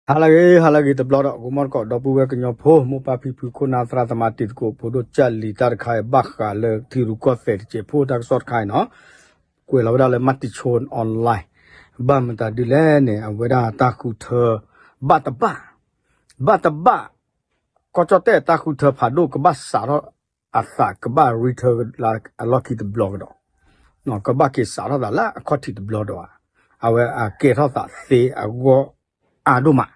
ဟါလၢအဂ့ၤ ဟါလၢအဂ့ၤတဘျီဒီး ဂီၤမီၢ်တကိး ဒီပုၢ်ဝဲၢ်ကညီဖိ မိၢ်ပၢ်ဖံဖု ခိၣ်နၢ်သရၣ်သမါ တံၤသကိးဖိဒိၣ် ကၠၢ်လံၤ တၢ်တခါအံၤ ဘၣ်ဃးလၢထံရူၢ်ကီၢ်သဲးတစဲးဖိတၢ်ကစီၣ်တခါအံၤနီၤ, ကွဲးလီၤဝဲဒၣ်လၢ Matichon Online ဘၣ်မတၤဒ်လဲၣ်န့ၣ် အဝဲဒၣ်တၢ်ဃုထၢ ဘၣ်တဘၣ် ဘၣ်တဘၣ် ကီၢ်ကၠီၣ်တဲၣ်တၢ်ဃုထၢဖးဒိၣ်ကဘၣ်စးထီၣ်အသး ကဘၣ် return လၢအလီၢ်ခံတဘျီကဒီး, ကဘၣ်က့ၤစးထီၣ်သးလၢအခီၣ်ထံးတဘျီဒီးဧါ, အဝဲအကဲထီၣ်သးသ့အဂီၢ်အါဒိၣ်မး,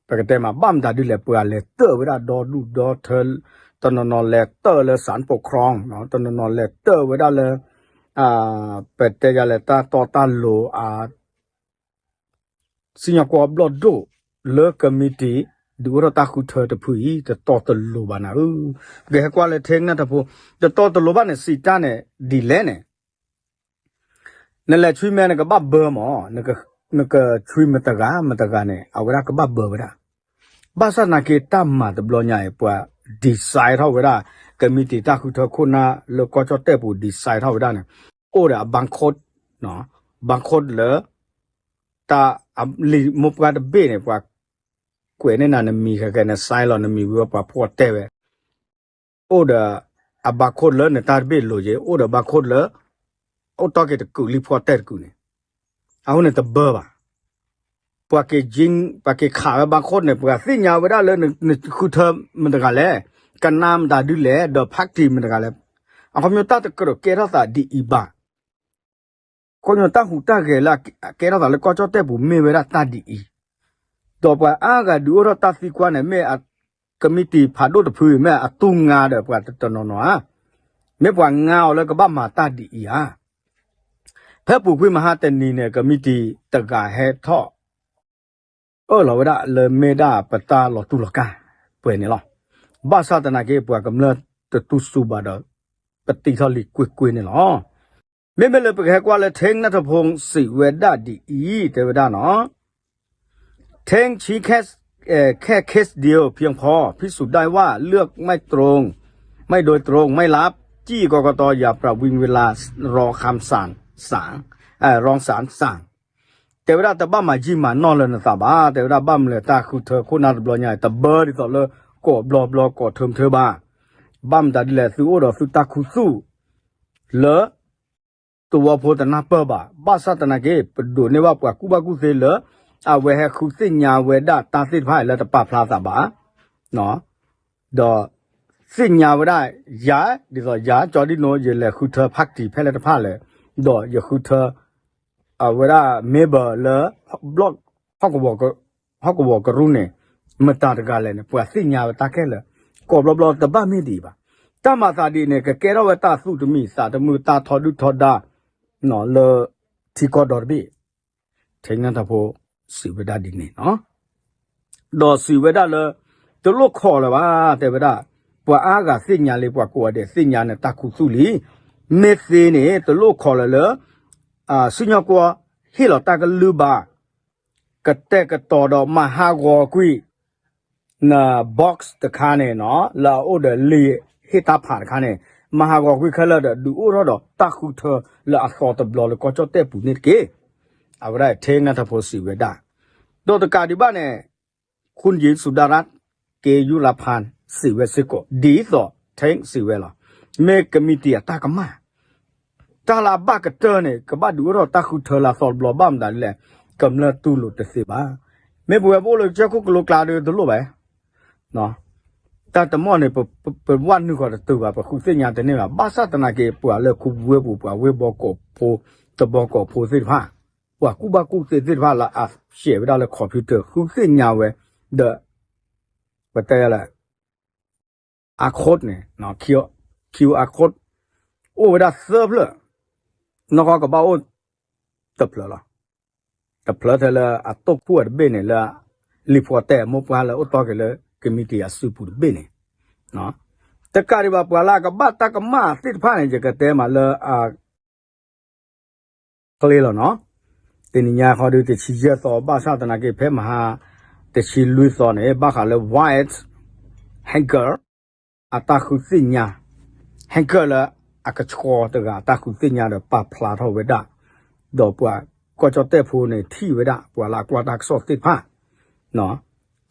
ပကတဲမး ဘၣ်မတၤဒ်လဲၣ် ပှၤလဲၤတၢၢ်ဝဲဒၣ်ဒီဒူၣ်ဒီထၢ, တနီၤနီၤလဲၤတၢၢ်လၢ စၣ်ပီၣ်ခရီ, တနီၤနီၤလဲၤတၢၢ်ဝဲဒၣ်လၢ ပတဲယၤလဲၣ် တၢ်တီတၢ်လိၤအ စံၣ်ညီၣ်ကွီၢ်ဘျီၣ်ဒိၣ်လၢကမံးတံာ် ဒုးအိၣ်ထီၣ်တၢ်ဃုထၢတဖုအံၤ တတီတလိၤဘၣ်နၤဧၢ, ပကဟဲကွၢ်လၢထဲနၢ်တဖိ, တတီတလိၤဘၣ်န့ၣ် စံးတၢ်န့ၣ် ဒ်လဲၣ်န့ၣ် နလဲၤဆွံမဲ နကဘၣ်ဘၢမး, နကဆွံမတဂၤမတဂၤန့ၣ် အဝဲဒၣ်ကဘၣ်ဘၢဝဲဒၣ်, ဘၣ်ဆၣ်သနာ်က့ တၢ်မၤတဘျီညါအံၤ ပှၤ decide ထီၣ်ဝဲဒၣ် ကမံးတံာ်တၢ်ဃုထၢခိၣ်နၢ်လၢကီၢ်ကၠီၣ်တဲၣ်ပူၤ decide ထီၣ်ဝဲဒၣ်န့ၣ်, အိၣ်ဒီးအ barcode, barcode လၢ တၢ်လံာ်မိၢ်ပှၢ်တဘ့ၣ်န့ၣ် ပှၤကွဲးန့ၢ်နၤနမံၤ ခဲကဲန sign လီၤနမံၤဝံၤဝဲ ပှၤဖှီၣ်တဲာ်ဝဲ, အိၣ်ဒီးအ barcode လၢနတၢ်တဘ့ၣ်လိၤက့ၤ အိၣ်ဒီး barcode လၢ အိၣ်တီၢ်က့ၤတကုာ်လံဖှီၣ်တဲာ်တကုာ်န့ၣ်, အဃိန့ၣ်တဘၢဘၣ်, ပှၤက့ၤ ပှၤက့ၤခးဝဲ barcode န့ၣ် ပှၤသ့ၣ်ညါဝဲဒၣ်လၢနဃုထၢမတဂၤလဲၣ်, ကနါမတၤဒ်လဲၣ် ဒီး party မတဂၤလဲၣ်, အခီပညီတၢ်တကြၢးကဲထီၣ်သးဒ်အံၤဘၣ် ခီပညီတၢ်ဟူးတၢ်ဂဲၤလၢအကဲထီၣ်သးလၢကီၢ်ကၠီၣ်တဲၣ်ပူၤမ့ၢ်ဝဲဒၣ်တၢ်ဒ်အံၤ, ဒီးပှၤအါဂၤဒုးအိၣ်ထီၣ်တၢ်သံကွၢ်န့ၣ် မ့ၢ်ကမံးတံာ်ဖးဒိၣ်တဖု မ့ၢ်အတူၢ်ငါဒီးပှၤတနီၤနီၤဧါ, မ့ၢ်ပှၤငါအီၤလၢကဘၣ်မၤတၢ်ဒ်အံၤဧါ, ဖဲပူၤကွံာ်မဟါတနံၤန့ၣ် ကမံးတံာ်တဂၤဟဲထီၣ် အၢၣ်လီၤဝဲဒၣ်လၢမ့ၢ်ဒၣ်ပတၢ်လီၤတူၢ်လီၤကာ်ပှဲၤန့ၣ်လီၤ. ဘၣ်ဆၣ်သနာ်က့ ပှၤကမျၢၢ်တတူၢ်စူၤဘၣ်ဒီး ပတံထီၣ်လံကွ့ၢ်ကွ့ၢ်န့ၣ်လီၤ. မ့မ့ၢ်လၢပကဟဲကွၢ်လၢ ထ့နၢ်ထဖိ စံးဝဲဒၣ်ဒ်အံၤ တဲဝဲဒၣ်နီၤ ထ့ ชี้แค่ แค่ เคสเดียวเพียงพอ พิสูจน์ได้ว่าเลือกไม่ตรงไม่โดยตรง ไม่รับ จี้กกต อย่าประวิงเวลารอคำสั่ง ศาล รอศาลสั่ง တဲဝဲဒၣ်တဘၣ်မၤယံာ်မၤနီၢ်လၢနသးဘၣ်, တဲဝဲဒၣ်ဘၣ်မနုၤလဲၣ် တၢ်ဃုထၢခိၣ်နၢ်တဘျီညါ တဘၢဒ်သိးလၢကိးဘျီဘျီကိးထၢမထၢဘၣ်, ဘၣ်မတၤဒ်လဲၣ် သုအိၣ်ဒီးသုတၢ်ခူသူၣ်လၢ သဝီဖိတနၢ်ပၢၢ်ဘၣ်, ဘၣ်ဆၣ်သနာ်က့ ပဒိးန့ၢ်ဘၣ်ပှၤကူၣ်ဘၣ်ကူၣ်သ့လၢ အဝဲဟဲဃုသ့ၣ်ညါဝဲဒၣ်တၢ်သ့ၣ်တဖၣ်လၢတပာ်ဖျါသးဘၣ် ဒီးသ့ၣ်ညါဝဲဒၣ်ယၤ ဒ်သိးယၤ ကၠီဒံၣ်နိ ယလဲၤဃုထၢ party ဖဲလဲၣ်တဖၣ်လဲၣ်, ဒီးယဃုထၢ အဝဲဒၣ် member လၢ block ဟီၣ်ကဝီၤကရူၢ်န့ၣ် မတၤတဂၤလဲၣ်န့ၣ် ပှၤသ့ၣ်ညါဝဲတၢ်ခဲလၢာ်, ကိးဘျီဘျီတဘၣ်မ့ၢ်ဒ်အံၤဘၣ်. တၢ်မၤသးဒ်အံၤန့ၣ် ကကဲထီၣ်ဝဲတၢ်သူၣ်တမံၤသးတမုာ် တၢ်ထီဒုၣ်ထီဒါ လၢထံကီၢ်ဒီတဘ့ၣ် ထ့နၢ်ထဖိ စံးဝဲဒၣ်ဒ်န့ၣ်လီၤ. ဒီးစံးဝဲဒၣ်လၢ တလိၣ်ခိးလၢၤဘၣ် တဲဝဲဒၣ်, ပှၤအါဂၤသ့ၣ်ညါလံ ပှၤကိးဂၤဒဲးသ့ၣ်ညါန့ၣ် တၢ်ခူသူၣ်လံ, မ့ၢ်သ့န့ၣ် တလိၣ်ခိးလၢၤလၢ စံၣ်ညီၣ်ကွီၢ်ဟ့ၣ်လီၤတၢ်ကလုၢ်ဘၣ်, ကတဲာ်ကတီၤဒီးမၤဟးဂီၤကွံာ် န box တခါန့ၣ်နီၤ လၢအအိၣ်ဒီးလံာ်ဟ့ၣ်တၢ်ဖးတခါန့ၣ် မၤဟးဂီၤကွံာ်ခဲလၢာ်ဒီး ဒုးအိၣ်ထီၣ်ဒီးတၢ်ဃုထၢလၢအသီတဘျီလၢကီၢ်ကၠီၣ်တဲၣ်ပူၤန့ၣ်တက့ၢ်. အဝဲဒၣ် ထ့နၢ်ထဖိ စံးဝဲဒၣ်, ဒီးတကးဒံးဘၣ်န့ၣ် ခုၣ်ယံၤစူၤဒၣ်ရၣ် က့ယူရဖၣ် စံးဝဲစ့ၢ်ကီး ဒ်သိးထ့စံးဝဲလီၤ. မ့ၢ်ကမံးတံာ်အတၢ်ကမၣ် တၢ်လၢအဘၣ်ကတၢၢ်န့ၣ် ကဘၣ်ဒုးအိၣ်ထီၣ်တၢ်ဃုထၢလၢအသီတဘျီဘၣ်မတၤဒ်လဲၣ်, ကမျၢၢ်တူၢ်လိာ်တသ့ဘၣ်. မ့ၢ်ပဝဲပအိၣ်လၢကစၢၢ်ခိၣ်ကလိကျါဒီးတလိၣ်ဘၣ် တၢ်တမီၢ်န့ၣ် ပဝဲနုာ်ဃီၤတတုၤဘၣ်, ပဃုသ့ၣ်ညါတန့ၢ်ဘၣ်. ဘၣ်ဆၣ်သနာ်က့ ပှၤလၢခူပဝ့ၢ်ပူၤ ပှၤဝ့ၢ်ဘီကီးဖိ တဘီကီးဖိသ့ၣ်တဖၣ်, ပှၤကူၣ်ဘၣ်ကူၣ်သ့သ့ၣ်တဖၣ်လၢအရှဲးဝဲဒၣ်လၢ computer ဃုသ့ၣ်ညါဝဲ ဒီး ပတဲယၤလၢ အ code န့ၣ် QR code အိၣ်ဝဲဒၣ်သၢဖျၢၣ်, နီၢ်ကီၢ်ကဘၣ်အိၣ်တဖျၢၣ်လီၤ. တဖျၢၣ်ထဲလၢအတိၢ်ခိၣ်အတဘ့ၣ်န့ၣ် လၢလံာ်ဖီတဲာ်အမိၢ်ပှၢ်လၢအိၣ်တီၢ်က့ၤလၢကမံးတံာ်အစုပူၤတဘ့ၣ်န့ၣ်, တကးဒံးဘၣ် ပှၤလၢအကဘၣ်တၢ်ကမၣ်သ့ၣ်တဖၣ်န့ၣ် ယကတဲမးလၢအ ချ့လီၤနီၤ. တနံၤညါဃီဒီးတဆံယဲၢ်သီ ဘၣ်ဆၣ်သနာ်က့ ဖဲမဟါတဆံလွံၢ်သီန့ၣ် ဘၣ်ဃးလၢ Wyatt Heggar အတၢ်ဃုသ့ၣ်ညါ, Heggar လၢအကဆှီတဂၤအတၢ်ဃုသ့ၣ်ညါဒီးပာ်ဖျါထီၣ်ဝဲဒၣ်, ဒီးပှၤကီၢ်ကၠီၣ်တဲၣ်ဖိန့ၣ်ထံၣ်ဝဲဒၣ် ပှၤလၢအကွၢ်တၢ်ကစီၣ်သ့ၣ်တဖၣ်နီၤ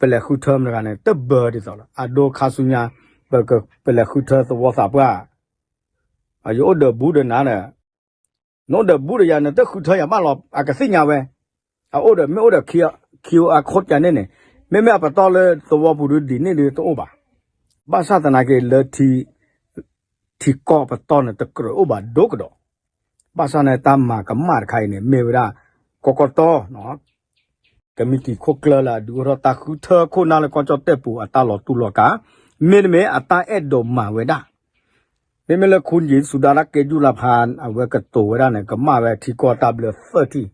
ပလဲၤဃုထၢမတၤတဂၤန့ၣ် တဘၢဒ်သိးလီၤ. အဒိခါဆူညါ ပကပလဲၤဃုထၢသဝီသးပှၢ်, ယအိၣ်ဒီးဘူးဒီးနၤဒီး နအိၣ်ဒီးဘူးဒီးယၤ နတဃုထၢယၤဘၣ်လီၤ အကသ့ၣ်ညါဝဲ. အအိၣ်ဒီး မ့ၢ်အိၣ်ဒီး QR code ယၤန့ၣ်န့ၣ် မ့မ့ၢ်အပတီၢ်လၢသဝီပူၤဒ်န့ၣ်ဒ်တအိၣ်ဘၣ်. ဘၣ်ဆၣ်သနာ်က့လၢ ထံကီၢ်ပတီၢ်န့ၣ် တကြၢးအိၣ်ဘၣ်ဒိကဒီး. ဘၣ်ဆၣ်န့ၣ် တၢ်မၤကမၣ်တခါအံၤန့ၣ် မ့ၢ်ဝဲဒၣ် ကီကီတီ ကမံးတံာ်ခိၣ်ကျၢၢ်လၢအဒုးအိၣ်ထီၣ်တၢ်ဃုထၢခိၣ်နၢ်လၢကီၢ်ကၠီၣ်တဲၣ်ပူၤအတၢ်လီၤတူၢ်လီၤကာ်, မ့တမ့ၢ်အတၢ်အဲၣ်ဒိးမၤဝဲဒၣ်. မ့မ့ၢ်လၢခူနယံၤစူၤဒါတၢ်ကဲယူၢ်လၢဖး အဝဲကတိၤဝဲဒၣ်န့ၣ် ကမၣ်ဝဲထံကီၢ်တၢ်ဘျၢသၢထံၣ်,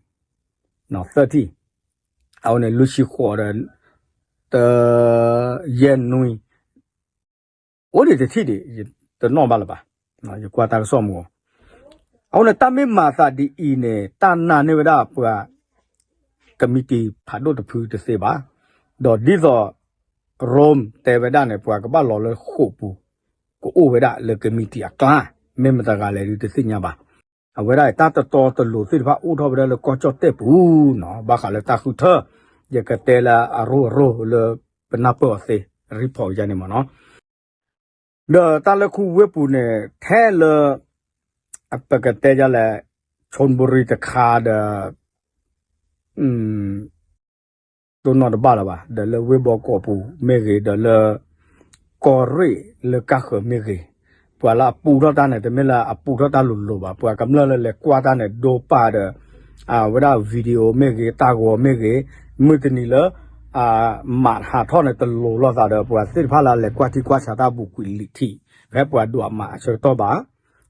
သၢထံၣ်, အဝဲန့ၣ် လွံၢ်ဆံဃိးဒီး တ ယဲၢ်နွံ အိၣ်ဒံးတထံၣ်ဒံး တနီၣ်ဘၣ်လၢၤဘၣ်, ယကွၢ်တၢ်ကစီၣ်မူၤ. အဃိန့ၣ် တၢ်မ့ၢ်မၤသးဒ်အံၤန့ၣ် တၢ်နာ်န့ၢ်ဝဲဒၣ်ပှၤ ကမံးတံာ်ဖးဒိၣ်တဖုတသ့ဘၣ်. ဒီးဒ်သိး Rome တဲဝဲဒၣ်န့ၣ် ပှၤကဘၣ်လီၤလၢဃိာ်ပူၤ ကအိၣ်ဝဲဒၣ်လၢကမံးတံာ်အကျါ, မ့ၢ်မတၤတဂၤလဲၣ်ဒုးတသ့ၣ်ညါဘၣ်. အဝဲဒၣ်အံၤတၢ်တတီတလိၤသ့ၣ်တဖၣ်အိၣ်ထီၣ်ဝဲဒၣ်လၢကီၢ်ကၠီၣ်တဲၣ်ပူၤနီၤ, ဘၣ်ဃးလၢတၢ်ဃုထၢ, ယကတဲလၢအရိအရိလၢပနၢ်ပၢၢ်အီၤသ့ report ယါန့ၣ်မ့ၢ်နီၤ. ဒီးတၢ်လၢခူဝ့ၢ်ပူၤန့ၣ် ထဲလၢ ပကတဲယါလဲၣ် ခၠိၣ်ဘူရံၤတခါဒီး တိၢ်နီၣ်တဘၣ်လၢၤဘၣ်, ဒီးလၢဝ့ၢ်ဘီကီးပူၤမ့ၢ်ဂ့ၤ, ဒီးလၢ ကီၢ်ရ့ၣ်လၢကၢ်ဃၢၤမ့ၢ်ဂ့ၤ, ပှၤလၢအပူထီၣ်တၢ်န့ၣ် တမ့ၢ်လၢအပူထီၣ်တၢ်လိၤလိၤဘၣ်. ပှၤကမျၢၢ်လၢလဲၤကွၢ်တၢ်န့ၣ် ဒိပၢ်ဒီး အဝဲဒၣ် video မ့ၢ်ဂ့ၤ, တၢ်ဂီၤမ့ၢ်ဂ့ၤ, မုၢ်တနံၤလၢ မးဟးထီၣ်န့ၣ် တလိၤလိာ်သးဒီး ပှၤသ့ၣ်တဖၣ်လၢအလဲၤကွၢ်ထံကွၢ်ဆးတၢ်ဘူးကွံာ်လံာ်ထံး, ဖဲပှၤဒိးအမးအဆၢကတီၢ်ဘၣ်.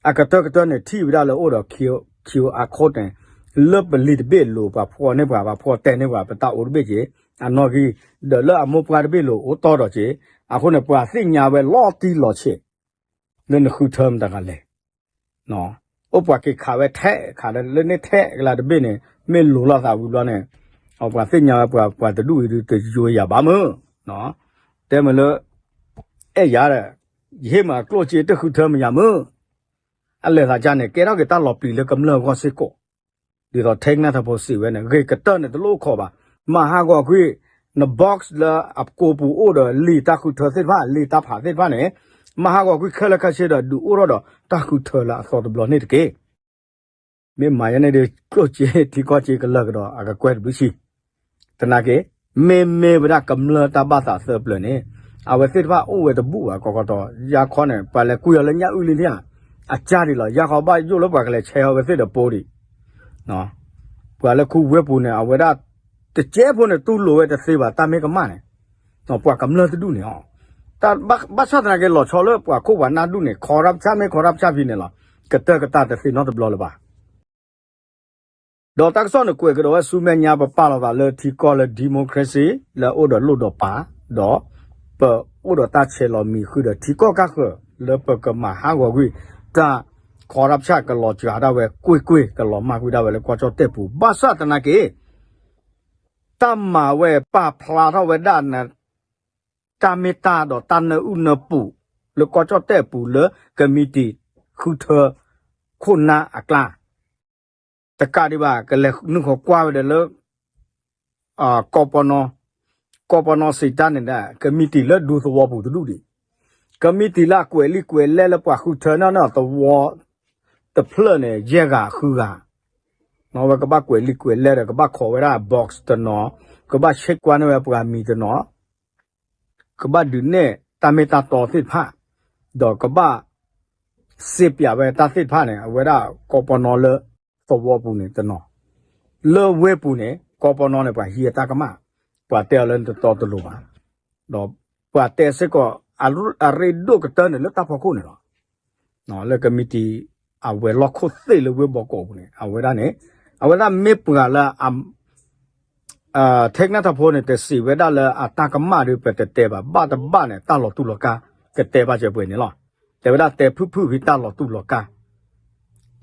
အကတၢၢ်ကတၢၢ်န့ၣ် ထံၣ်ဝဲဒၣ်လၢအိၣ်ဒီး QR code န့ၣ် လၢပလံာ်တဘ့ၣ်အလိၤ ပှၤဖှီၣ်န့ၢ်ပှၤ, ပှၤဖှီၣ်တဲန့ၢ်ပှၤ ပတၢ်အိၣ်တဘ့ၣ်က့ၤ အနီၣ်ဂံၢ်, ဒီးလၢအမိၢ်ပှၢ်တဘ့ၣ်အလိၤ အိၣ်တီၢ်ဒီးက့ၤ. အဃိန့ၣ် ပှၤသ့ၣ်ညါဝဲလီၤတံၢ်လီၤဆဲး လၢနဃုထၢမတၤတဂၤလဲၣ်. အိၣ်ပှၤက့ၤခးဝဲထဲခးဒီး လၢန့ၣ်ထဲကလါတဘ့ၣ်န့ၣ် မ့ၢ်လိၤလိာ်သးဝံၤဘျီန့ၣ် ပှၤသ့ၣ်ညါဝဲပှၤ ပှၤတဒူၣ်အံၤဒုးတယိယၤဘၣ်မုၢ်, တဲမုၢ်လၢ အဲၣ်ယၤဒီး ယဟ့ၣ်မးကျိၣ်စ့တဃုထၢမယၤမုၢ်. အလဲၤသးကါန့ၣ် ကဲထီၣ်က့ၤတၢ်လီၤပျံၤလၢကမျၢၢ်အဂီၢ်စ့ၢ်ကီး, ဒ်သိးထဲကနၣ်ထီၣ်ဖိစံးဝဲန့ၣ် ဂ့ၤကတၢၢ်န့ၣ် တလိၣ်အိၣ်ခိးဘၣ်. မၤဟးဂီၤကွံာ် န box လၢအကိာ်ပူၤအိၣ်ဒီးလံာ်တၢ်ဃုထၢသ့ၣ်တဖၣ် လံာ်တၢ်ဖးသ့ၣ်တဖၣ်န့ၣ် မၤဟးဂီၤကွံာ်ခဲလၢာ်ခဲဆ့ဒီး ဒုးအိၣ်ထီၣ်ဒီးတၢ်ဃုထၢလၢအသီတဘျီန့ၣ်တက့ၢ်. မ့ၢ်မၤယါန့ၣ်ဒီး ကျိၣ်စ့ထံကီၢ်စ့ကလၢာ်ကဒီး အကကွဲၢ်တဘျုးဆံ သနာ်က့ မ့မ့ၢ်ဝဲဒၣ်ကမျၢၢ်တၢ်ဘၣ်သးသၢပျၢၤန့ၣ် အဝဲသ့ၣ်တဖၣ်အိၣ်ဝဲတဘူၣ်ဘၣ် ကီကီတီ, ယါခီန့ၣ် ပှၤလဲၤကွံာ်အီၤလၢညၣ်အုၣ်လံန့ၣ်ဧါ, အကၢ်ဒံးလီၤ. ယါခီဘၣ်ယိၣ်လၢပှၤကလဲၤဆဲးအီၤဝဲသ့ၣ်ဒီးပိဒံး, ပှၤလၢခူဝ့ၢ်ပူၤန့ၣ် အဝဲဒၣ် တကဲဖိန့ၣ် တူၢ်လိာ်ဝဲတသ့ဘၣ် တၢ်မ့ၢ်ကမၣ်န့ၣ်, ပှၤကမျၢၢ်တဒူၣ်န့ၣ်အီၤ, ဘၣ်ဆၣ်သနာ်က့လီၤဆီလၢပှၤခိၣ်ပှၤနၢ်ဒူၣ်န့ၣ် corruption မ့ၢ် corruption ဖဲန့ၣ်လီၤ. ကတၢၢ်ကတၢၢ်တသ့နီတဘျီလၢၤဘၣ်. ဒီးတၢ်ကစီၣ်န့ၣ်ကွဲးကဒီးဝဲဆူမဲာ်ညါ ပပာ်လီၤသးလၢထံကီၢ်လၢ democracy လၢအအိၣ်ဒီးလိၣ်ဒီးပာ်, ဒီးပအိၣ်ဒီးတၢ်ဆဲးလီၤမံၤဃုာ်ဒီးထံကီၢ်ကၢ်ဃၢၤ လၢပကမၤဟးဂီၤကွံာ်တၢ် corruption ကလီၤစှၤဒၣ်ဝဲကွ့ၢ်ကွ့ၢ် ကလီၤမၢ်ကွံာ်ဒၣ်ဝဲလၢကီၢ်ကၠီၣ်တဲၣ်ပူၤ ဘၣ်ဆၣ်သနာ်က့ တၢ်မၤဝဲပာ်ဖျါထီၣ်ဝဲဒၣ်န တၢ်မ့ၢ်တၢ်ဒီးတၢ်နၢအုၣ်နၢပူၤ လၢကီၢ်ကၠီၣ်တဲၣ်ပူၤလၢကမံးတံာ်ဃုထၢခိၣ်နၢ်အကျါ တကးဒံးဘၣ် ကလဲၤနုာ်ဃီၤကွၢ်ဝဲဒီးလၢ ကီၢ်ပနီ, ကီၢ်ပနီစံးတၢ်န့ၣ်ဒီး ကမံးတံာ်လၢဒူသဝီပူၤတဒူၣ်ဒံး, ကမံးတံာ်လၢအကွဲးလံာ်ကွဲးလဲၢ်လၢပှၤဃုထၢန့ၢ်သဝီတဖျၢၣ်န့ၣ် ယဲၢ်ဂၤဃုဂၤ ဝဲကဘၣ်ကွဲးလံာ်ကွဲးလဲၢ်ဒီး ကဘၣ်ခိးဝဲဒၣ် box တနီၤ, ကဘၣ်ဆဲးကွၢ်န့ၢ်ဝဲပှၤမံၤတနီၤ, ကဘၣ်ဒုးနဲၣ်တၢ်မ့ၢ်တၢ်တီသ့ၣ်တဖၣ်, ဒီးကဘၣ် စ့ပၠးဝဲတၢ်သ့ၣ်တဖၣ်န့ၣ် အဝဲဒၣ်ကီၢ်ပနီလၢသဝီပူၤန့ၣ်တနီၤ, လၢဝ့ၢ်ပူၤန့ၣ် ကီၢ်ပနီန့ၣ် ပှၤဟံးအတၢ်ကမၣ်, ပှၤတဲအီၤလၢနတတီတလိၤဘၣ်, ဒီးပှၤတဲစ့ၢ်ကီး အရ့ဒိၣ်ကတၢၢ်န့ၣ်လၢတၢ်ဖီခိၣ်န့ၣ်လီၤ. လၢကမံးတံာ်အဝဲၤလီၢ်ခိၣ်သ့ၣ်လၢဝ့ၢ်ဘီကီးပူၤန့ၣ် အဝဲဒၣ်န့ၣ် အဝဲဒၣ်မ့ၢ်ပှၤလၢ ထဲကနၣ်ထီၣ်ဖိန့ၣ် တစံးဝဲဒၣ်လၢအတၢ်ကမၣ်ဒီးပတတဲဘၣ် ဘၣ်တဘၣ်န့ၣ် တၢ်လီၤတူၢ်လီၤကာ် ကတဲဘၣ်စဲပှဲၤန့ၣ်လီၤ. တဲဝဲဒၣ်တဲဖုၣ်ဖုၣ်ဖဲတၢ်လီၤတူၢ်လီၤကာ်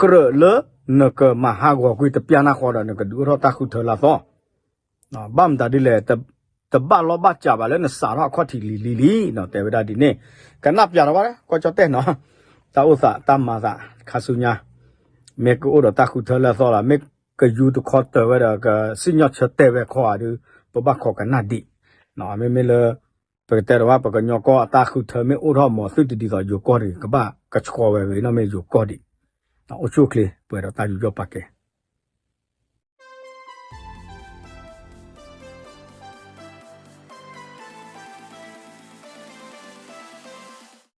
ကြၢးလၢနကမၤဟးဂီၤကွံာ်တပျၢ်နၢ်ဃီဒီး နကဒုးအိၣ်ထီၣ်တၢ်ဃုထၢလၢအသီ ဘၣ်မတၤဒ်လဲၣ်, တဘၣ်လီၢ်ဘၣ်စးဘၣ်လၢနစးထီၣ်အခီၣ်ထံးလံၤလံၤလံၤ တဲဝဲဒၣ်ဒ်န့ၣ်, ကနၣ်ပျးထီၣ်ဘၣ် ကီၢ်ကၠီၣ်တဲၣ်နီၤ, တၢ်အိၣ်သးတၢ်မၤသး ခါဆူညါ မ့ၢ်ကအိၣ်ဒီးတၢ်ဃုထၢလၢအသီလီၤ, မ့ၢ်ကယူတခီတၢၤဝဲဒီး ကစံၣ်ညီၣ်ဆၢတဲာ်ဝဲခီဧါဒုး ပဘၣ်ခိးကနၣ်ဒံး မ့မ့ၢ်လၢ ပကတဲဒီးဝဲ ပကညီကီၢ်အတၢ်ဃုထၢမ့ၢ်အိၣ်ထီၣ်မး သုတဒ်သိးယိၤကီၢ်ဒံး ကဘၣ်ကဆှီဝဲဂ့ၤနီၢ်မ့ၢ်ယိၤကီၢ်ဒံး, အိၣ်ဆူၣ်အိၣ်ချ့ ပှဲၤဒီးတၢ်ယူးယီၣ်ပာ်ကဲ,